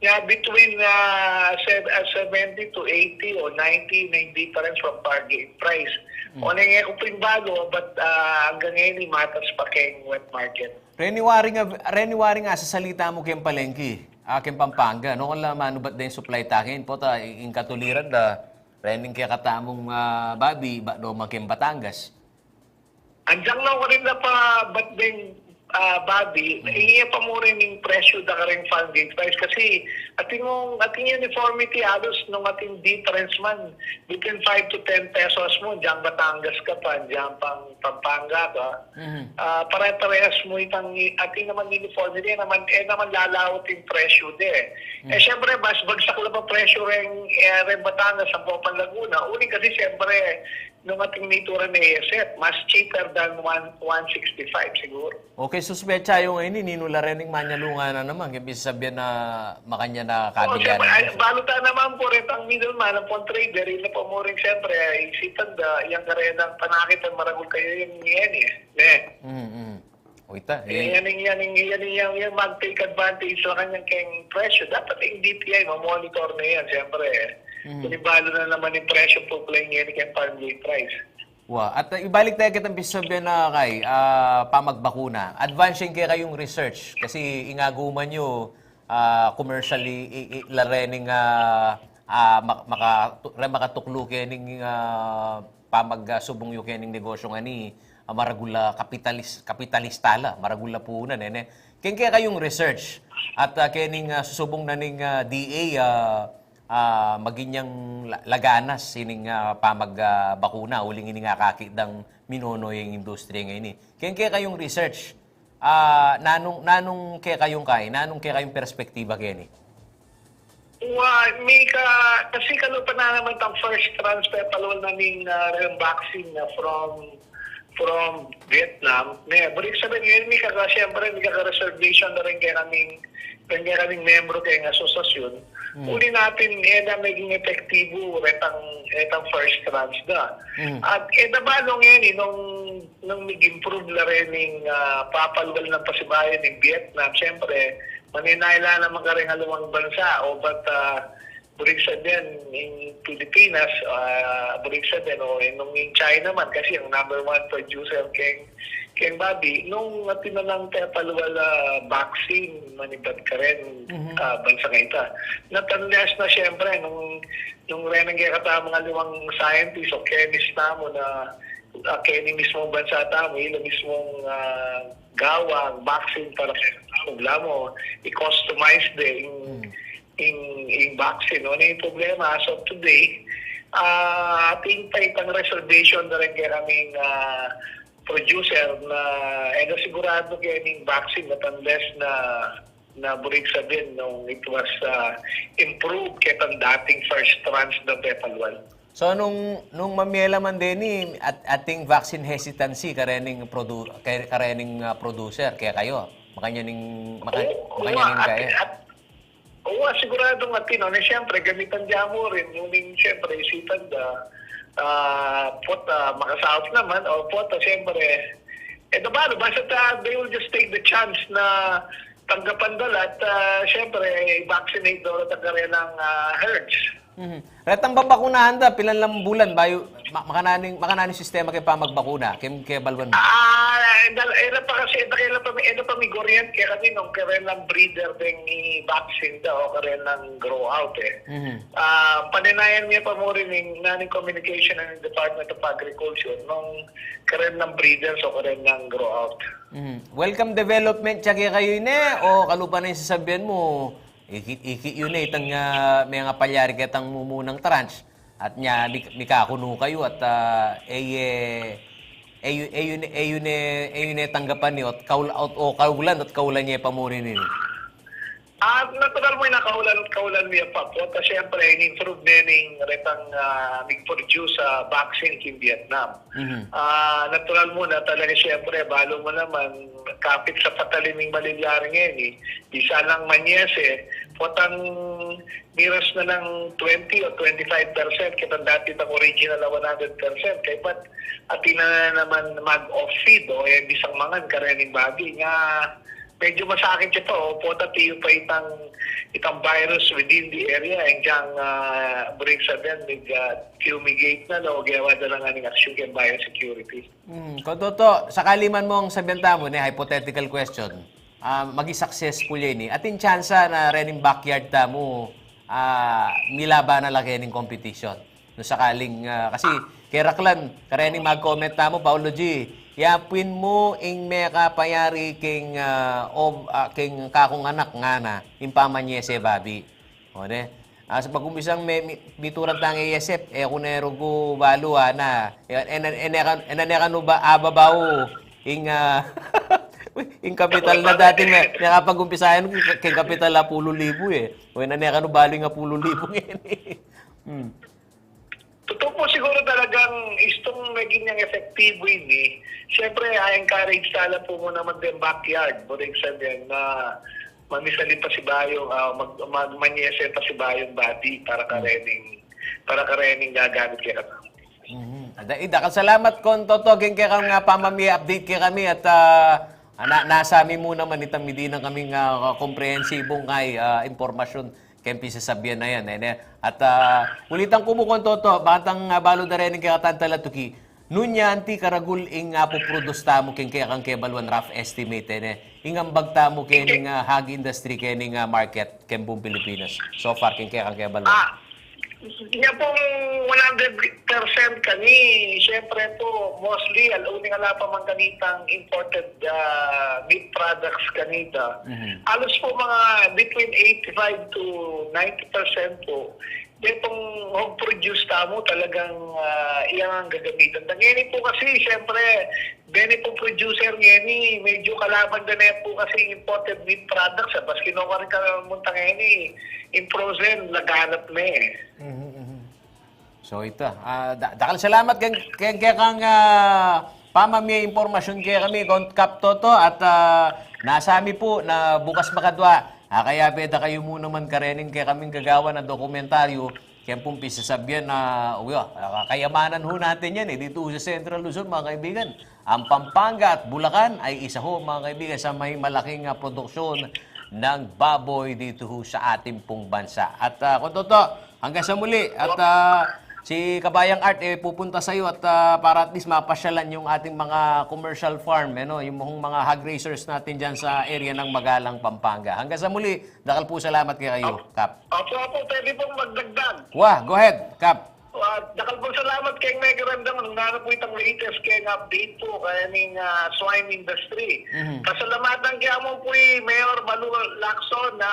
Nya between, ah, sev-, ah, seventy to eighty o ninety na ing difference from farm gate price. Mm. O na nga ku pin balu, but, ah, anggang ngeni, matas pa keng wet market. Reni waring, reni waring asasalita mu keng palengke, ah, keng Pampanga, no? Kung la manubat deng supply taken, pota, ing katuliran da, rening kekatamung, ah, babi, ba, no, ma keng Batangas. Anjang na karin na pa, bat deng, ah, babi, mm, iya pa mu rin ing presyo da karing farm gate price kasi Atin mung, atin uniformity halos nung atin difference man between five to ten pesos mu, dyan Batangas ka pa, dyan pang Pampanga ka. Mhm. Ah, pare-parehas mu itang, atin naman uniformity, e naman, e naman lalaut ing presyo de. Eh, Mm. siyempre, mas bagsak la pa presyo reng, eh, reng Batangas, ampo pang Laguna. Uli kasi, siyempre, nung atin mitura na eset, mas cheaper than one, one sixty-five siguro. Okay, suspecha yu ngeni, ninu la rening manyalungan na naman, kaya bisa sabian na makanyan na O, kabilyan siyempre, na. Ay, balu ta naman pu retang middleman, ampong trader, ila pa mu rin, siyempre, isipan da, yang karenang panakit ang maragul kayu yung yan eh. Ne? Mm, mm. O, ita, Eh, eh. yan yung, yan yung, yan yung, yan yung mag-take advantage la kanyan keng presyo. Dapat yung D T I, mamonitor na yan, siyempre. Mm. Kung ibalo na naman yung presyo, pupulay niya keng farm gate price. Wa, at, uh, ibalik taya ketang pisasabian na kay, ah, pamagbakuna. Advance ing kekayung research. Kasi ing aguman yu, ah, commercially, i, i, la rening, ah, ah, mak-, maka-, tu-, re makatuklu kening, ah, pamag-, ah, subung yu kening negosyu ngeni, ah, maragul a kapitalis-, kapitalista la, maragul a punan, e, ne? Keng kekayung research at, ah, kening, ah, susubung na ning, ah, D A, ah, ah, maging yang la-, laganas ining, ah, pamag-, ah, bakuna, uling ining akakit dang minono yang industriya ngeni. Keng kekayung research, ah, nanung, nanung kekayung kay, nanung kekayung perspektiba keni? Wa, mika-, kasi kalupa na naman tang first transfer pa lalo na ning, ah, vaccine na from from Vietnam, ne, buri sabihin, ngayon, mika-, siyempre, mika-reservation na rin kaya kaming, rin kaya kaming membro kaya ng asosasyon. Hmm. Uli natin, e na maging epektibo, retang, retang first tranche da. Hmm. At, e, nabalo ngayon, eh, nung, nung nag-improve na rin yung, ah, papalwal ng pasibayan ng Vietnam, siyempre, maninay la naman kareng aliwang bansa, o ba't, ah, Buri sabihin, in Pilipinas, ah, buri sabihin, o, eh, nung in China man, kasi ang number one producer keng, keng babi, nung atin na lang pepalwal a vaccine, manibat karin, Mhm. ah, bansa nga ita. Natandas na, siyempre, nung, nung renang kaya kata mga limang scientist o chemist namu na, ah, keni mismong bansa tamu, ila mismong, ah, gawa ang vaccine para kaya kata, wala mu, i-customize din. Hmm. ing, ing vaccine, no? Na ing problema, as of today, ah, atin pa itang reservation na rin kaya kaming, ah, producer na, eh, na sigurado kaya ning vaccine na unless na, na buri sabihin nung it was, ah, improved kaya tang dating first tranche na pepalwal. So, nung, nung mamie la man deni, at, ating vaccine hesitancy, karening produ-, kay-, karening, ah, producer, kaya kayu, makanyan ing, maka-, Oo, makanyan ing at, kaya. At, Oo, sigurado nga, Tino, na siyempre, gamitan da mu rin, nung siyempre, isipan da, ah, pota, makasaup naman, o pota, siyempre, eh, da balo, basta ta, they will just take the chance na tanggapan da la, at, ah, siyempre, i-vaccinate da la ta karenang, ah, herds. Mhm. Retang babakunahan da, pilan lang bulan, bayu, ma-, makananu ing, makananu ing sistema keng pamagbakuna, keng, keng baluan mu? Ah, e na, e na pa kasi, e na, e na pa, e na pa migor yan, kaya kami nung karenang breeder deng i-vaccine da, o karenang grow out, eh. Mhm. Ah, paninayan mi pa mu rin ing, nanu ing communication ng Department of Agriculture, nung karenang breeder, o karenang grow out. Mhm. Welcome development, tsaka kayu ini, o kalupa na ing sasabian mu, Iki, iki yu ne itang, ah, mengapalyari ketang mumunang tranche. At nya, mik-, mikakunu kayu at, ah, e ye, e yu, e yu ne, e yu ne, e yu ne tanggapan yu at kaul-, at, o kaulan at kaulan ye pa mu rin ini. Ah, natural mu na kaulan at kaulan mi pa pu. Ta siyempre, in-improve ne ning retang, ah, mig-produce, ah, vaccine king Vietnam. Mhm. Ah, natural mu na talaga, siyempre, balu mu naman, kapit sa patalim ing malilyari ngeni, eh. Bisa lang manyese, potang miras na ng twenty o twenty-five percent, kitang dati tang original na one hundred percent. Kaya ba't atin na naman mag-off-feed o, eh, bisang mangan karening babi nga medyo masakit ya pa, o, pota tiyu pa itang, itang virus within the area, eh, diyang, ah, buri sabihin, mig, ah, fumigate na, no, gawa da lang aning aksyon keng biosecurity. Hmm, kung tutu, sakali man mung sabian tamu, ne, hypothetical question, ah, maging successful ya ini, atin tsansa na rening backyard tamu, ah, milaban na la kening competition? Nung sakaling, ah, kasi keraklan, karening mag-comment tamu, Paolo G, yapin mu ing mekapayari king, ah, o, ah, king kakung anak ngana, ing pamanyese babi. O, ne? Asa pag-umpisang me, mi, mituran tang A S F, e ku ne rugu balu, a, na. E, e, e, e, ne kan, e, ne kan uba, ababau, ing, a, ing kapital na dati me, ne kapag-umpisa yan, king kapital a pulo libu, e. O, e, ne kan ubalu ing a pulo libu ngeni. Hmm. Totoo po, siguro talagang istong maging yang epektibo ini, siyempre, I encourage tala po mo naman din backyard, for example, na mamisali pa si Bayong, ah, mag, mag, manyese pa si Bayong bati para karening, para karening gagamit kaya. Mhm. Ada, eh, dakal salamat kon Toto, king kekang, ah, pamamie update kekami at, ah, na, nasa mi mu naman itang midi na kaming, ah, komprehensibong kay, ah, impormasyon keng pisasabian na yan, e, ne? At, ah, ulitan ku mu kon Toto, bakantang, ah, balu da rin kekatang talatuki. Nung nya anti karagul ing, ah, puproduce tamu keng kekang kebaluan, rough estimate, e, ne? Ing ambag tamu kening, ah, hog industry kening, ah, market keng buong Pilipinas. So far, keng kekang kebaluan. Ah, nya pong one hundred percent kani, siyempre po, mostly, al-, uling ala pa man kanitang imported, ah, meat products kanita. Mhm. Halos po mga between eighty-five to ninety percent po. Detong hog produce tamu talagang, ah, iyang gagamitan. Ngeni po kasi, siyempre, beni po producer ngeni, medyo kalaban da ne po kasi imported meat products, ah, bas kinukuha rin kami munta ngeni, in frozen, laganap na eh. Mhm, mhm. So, ita, ah, da, dakal salamat keng, keng, kekang, ah, pamamie impormasyon kekami, kon Kap Toto, at, ah, nasa mi pu na bukas makadwa, ah, kayabe da kayu mu naman karening kekaming gagawan a dokumentaryu, keng pung pisasabian na, uyo, ah, kayamanan ho natin yan, e, ditu sa Central Luzon, mga kaibigan. Ang Pampanga at Bulacan ay isa ho, mga kaibigan, sa may malaking, ah, produksyon ng baboy dito ho sa ating pong bansa. At, ah, kon Toto, hanggang sa muli. At, ah, si Kabayang Art, e, pupunta sa'yo at, ah, para at least mapasyalan yung ating mga commercial farm, e, no? Yung mga hog raisers natin dyan sa area ng Magalang, Pampanga. Hanggang sa muli, dakal pu salamat kekayu, Kap. Opo, opo, pwede pong magdagdag. Wa, go ahead, Kap. Ah, dakal pong salamat keng Mega Ramdam, nung nanu po itang latest keng update po, kaya ning, ah, swine industry. Mhm. Pasalamatan kaya mo po i Mayor Malu Lacson na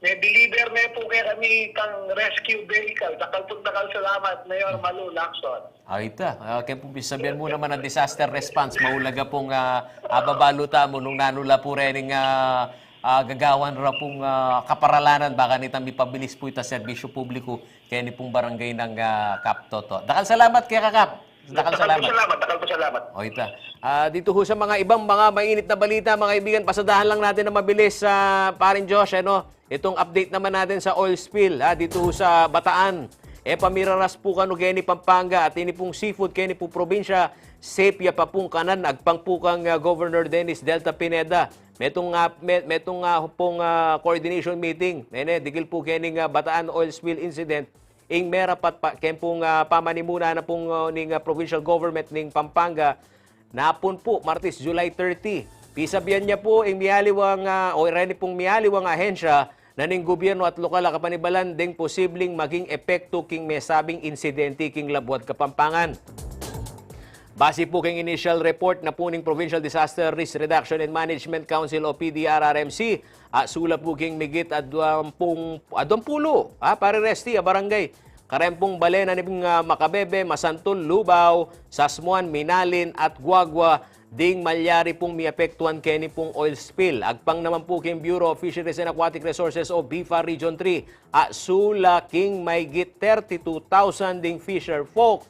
may deliver na po kaya kami itang rescue vehicle. Dakal pong dakal salamat, Mayor Malu Lacson. Ay, ita. Ah, kaya pong pisabihan mu naman ang disaster response. Maulaga pong, ah, ababalu tamu nung nanu la pu rening, ah, ah, gagawan ra pung, ah, kaparalanan, baka nitang mipabilis pu ita serbisyu publiku keni pung barangay nang, ah, Kap Toto. Dakal salamat keka, Kap. Dakal salamat. Dakal po salamat, dakal po salamat. O, ita. Ah, dito ho sa mga ibang mga mainit na balita, mga kaibigan, pasadahan lang natin na mabilis, ah, Paring Josh, ano, itong update naman natin sa oil spill, ah, dito ho sa Bataan. E pa miraras pu kanu keni Pampanga at ini pung seafood keni pung probinsya, safe ya pa pung kanan, agpang pu kang, ah, Governor Dennis Delta Pineda. Metung, ah, me-, metung, ah, pung, ah, coordination meeting, nene, dikil pu kening, ah, Bataan oil spill incident, ing merapat pa, keng pung, ah, pamanimuna na pung, ah, ning, ah, provincial government ning Pampanga, napun pu, Martes, July thirty. Pisabian ya pu ing mialiwang, ah, o reni pung mialiwang ahensya na ning gobyerno at lokal a kapanibalan deng posibleng maging epekto king mesabing insidente king Labuad, Kapampangan. Base pu keng initial report na pu ning Provincial Disaster Risk Reduction and Management Council o P D R R M C, a, sula pu king migit a duang pung, a, duang pulu, a, Pare Resty, a, barangay. Kareng pung bale na ning, a, Macabebe, Masantul, Lubao, Sasmuan, Minalin, at Guagua, ding malyari pung miapektuan keni pung oil spill. Agpang naman pu king Bureau of Fisheries and Aquatic Resources o BFAR Region three, a, sula king maygit thirty-two thousand ding fisher folk.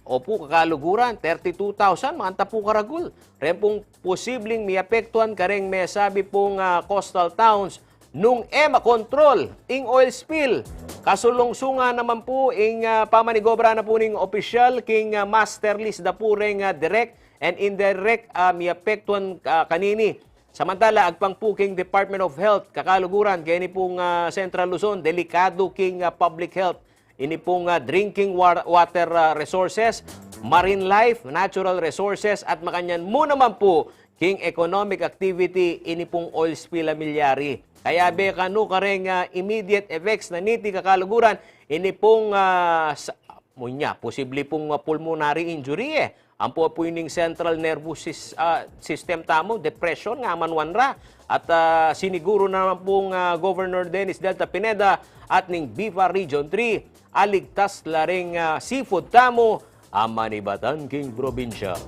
Opu, kakaluguran, thirty-two thousand, manganta pu karagul. Reng pung posibleng miapektuan kareng mesabi pung, a, coastal towns nung e makontrol ing oil spill. Kasulungsungan naman pu ing, a, pamanigobra na pu ning opisyal king, a, master list da pu reng, a, direct and indirect, a, miapektuan, a, kanini. Samantala, agpang pu king Department of Health, kakaluguran, keni pung, a, Central Luzon, delikadu king, a, public health ini pung, a, drinking wa-, water, a, resources, marine life, natural resources, at makanyan mu naman pu king economic activity ini pung oil spill a milyari. Kayabe kanu kareng, a, immediate effects na niti, kakaluguran, ini pung, a, sa-, munya, posible pung, a, pulmonary injury, e. Ampo pu ining central nervous sys-, a, system tamu, depression, nga manuan ra. At, a, siniguru naman pung, a, Governor Dennis Delta Pineda at ning BFAR Region three, aligtas la ring, ah, seafood tamu a manibatan king probinsya.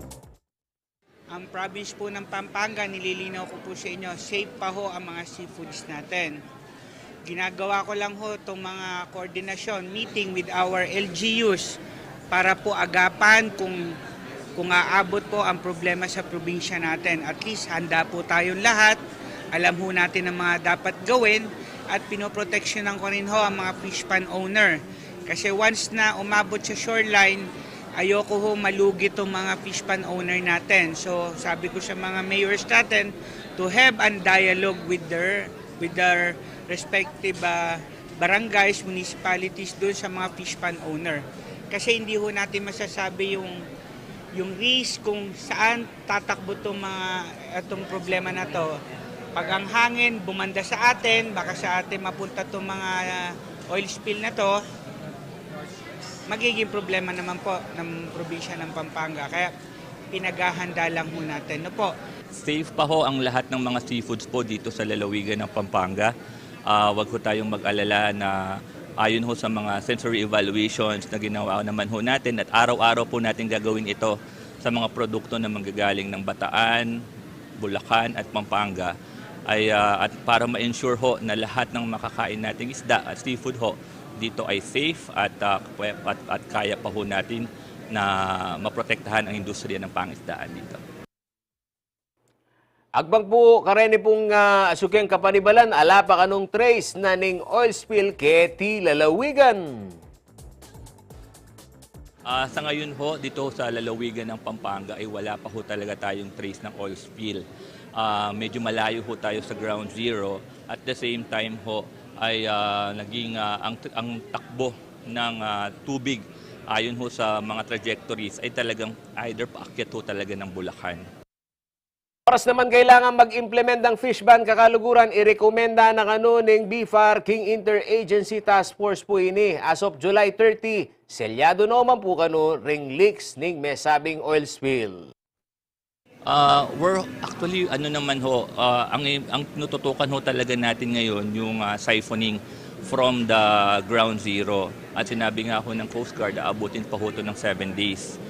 Ang province po ng Pampanga, nililinaw ko po sa inyo, safe pa ho ang mga seafoods natin. Ginagawa ko lang ho itong mga koordinasyon, meeting with our L G Us para po agapan kung, kung aabot po ang problema sa probinsya natin. At least, handa po tayong lahat. Alam ho natin ang mga dapat gawin at pinoproteksyonan ko rin ho ang mga fish pond owner. Kasi once na umabot sa shoreline, ayoko ho malugi itong mga fish pond owner natin. So, sabi ko sa mga mayors natin to have a dialogue with their, with their respective, ah, barangays, municipalities doon sa mga fish pond owner. Kasi hindi ho natin masasabi yung, yung risk kung saan tatakbo itong mga, itong problema na to. Pag ang hangin bumanda sa atin, baka sa atin mapunta itong mga, ah, oil spill na to, magiging problema naman po ng probinsya ng Pampanga. Kaya pinaghahanda lang ho natin, no po? Safe pa ho ang lahat ng mga seafoods po dito sa lalawigan ng Pampanga. Ah, wag ho tayong mag-alala na ayon ho sa mga sensory evaluations na ginawa naman ho natin at araw-araw po natin gagawin ito sa mga produkto na manggagaling ng Bataan, Bulacan at Pampanga ay, ah, at para ma-ensure ho na lahat ng makakain nating isda at seafood ho dito ay safe at, ah, pwe-, at, at kaya pa ho natin na maprotektahan ang industriya ng pangisdaan dito. Agbang pu kareni pung, ah, asukeng kapanibalan, ala pa kanung trace na ning oil spill keti lalawigan. Ah, sa ngayon ho, dito sa lalawigan ng Pampanga ay wala pa ho talaga tayong trace ng oil spill. Ah, medyo malayo ho tayo sa ground zero. At the same time ho, ay, ah, naging, ah, ang, ang takbo ng, ah, tubig ayon ho sa mga trajectories ay talagang either paakyat ho talaga ng Bulacan. Oras naman kailangan mag-implement ng fish ban, kakaluguran, irekomenda na kanu ning BFAR king Interagency Task Force pu ini. As of July thirty, selyado no man pu kanu ring leaks ning mesabing oil spill. Ah, we're actually, ano naman ho, ah, ang, ang tinututukan ho talaga natin ngayon yung, ah, siphoning from the ground zero. At sinabi nga ho ng Coast Guard, aabutin pa ho to ng seven days.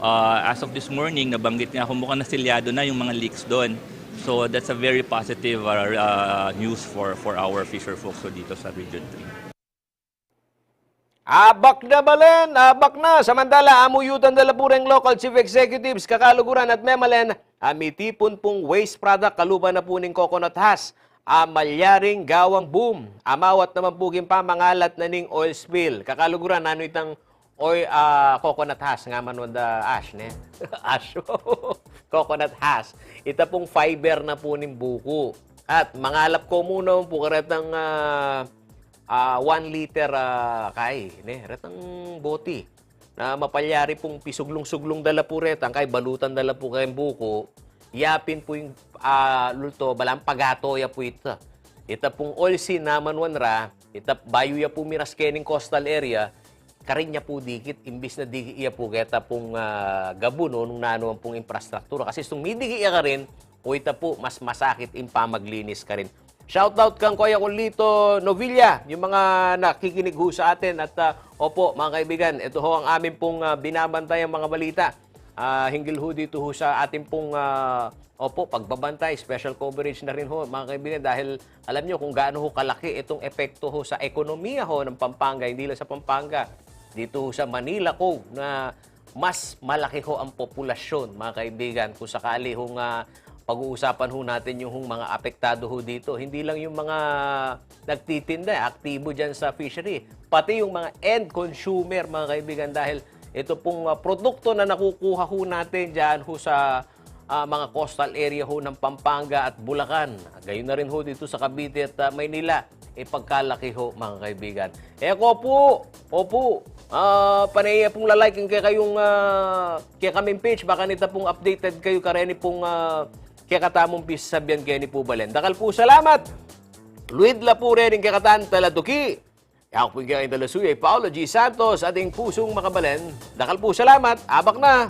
Ah, as of this morning, nabanggit nga ho, mukhang naselyado na yung mga leaks doon. So, that's a very positive, ah, ah, news for, for our fisher folks ho dito sa Region three. Abak na balen, abak na. Samantala, amuyutan da la pu reng local chief executives, kakaluguran at memalen, a mitipun pung waste product kaluban na pu ning coconut husk a malyaring gawang boom. Amawat naman pu king pamangalat na ning oil spill. Kakaluguran, nanu itang oil, ah, coconut husk, nga man wanda ash, ne? Ash. Coconut husk. Ita pung fiber na pu ning buku. At mangalap ko muna pu karetang, ah, ah, one liter, ah, kai, ne, retang boti na mapalyari pung pisuglung-suglung da la pu retang kai, balutan da la pu keng buku, yapin pu ing, ah, lulto, balang pagato ya pu ita. Ita pung oil sin naman wanra, ita bayu ya pu miras kening coastal area, karin ya pu dikit, imbis na dikit ya pu keta pung, ah, gabun o nung nanu man pung infrastruktura. Kasi sung midikit ya karin, o ita pu, mas masakit ing pamaglinis karin. Shoutout kang Kuya Kulito Novilla, yung mga nakikinig ho sa atin. At, ah, opo, mga kaibigan, ito ho ang amin pong, ah, binabantayang mga balita. Ah, hinggil ho dito ho sa atin pong, ah, opo, pagbabantay, special coverage na rin ho, mga kaibigan, dahil alam nyo kung gaano ho kalaki itong epekto ho sa ekonomiya ho ng Pampanga, hindi lang sa Pampanga, dito ho sa Manila Cove na mas malaki ho ang populasyon, mga kaibigan. Kung sakali hong, ah, pag-uusapan ho natin yung hong mga apektado ho dito, hindi lang yung mga nagtitinda, aktibo dyan sa fishery, pati yung mga end consumer, mga kaibigan, dahil ito pong, ah, produkto na nakukuha ho natin dyan ho sa, ah, mga coastal area ho ng Pampanga at Bulacan. Gayon na rin ho dito sa Cavite at, ah, Maynila. Ipagkalaki ho, mga kaibigan. E ko pu, opu, ah, pane ya pung la-like ing kekayung, ah, kekaming page, baka nita pung updated kayu kareni pung, ah, kekatamung pisasabian keni pu balen. Dakal pu salamat. Luid la pu reni ing kekatang talatuki. Aku pu ing kekayung talasuye, Paolo G Santos, atin pusung makabalen. Dakal pu salamat. Abak na.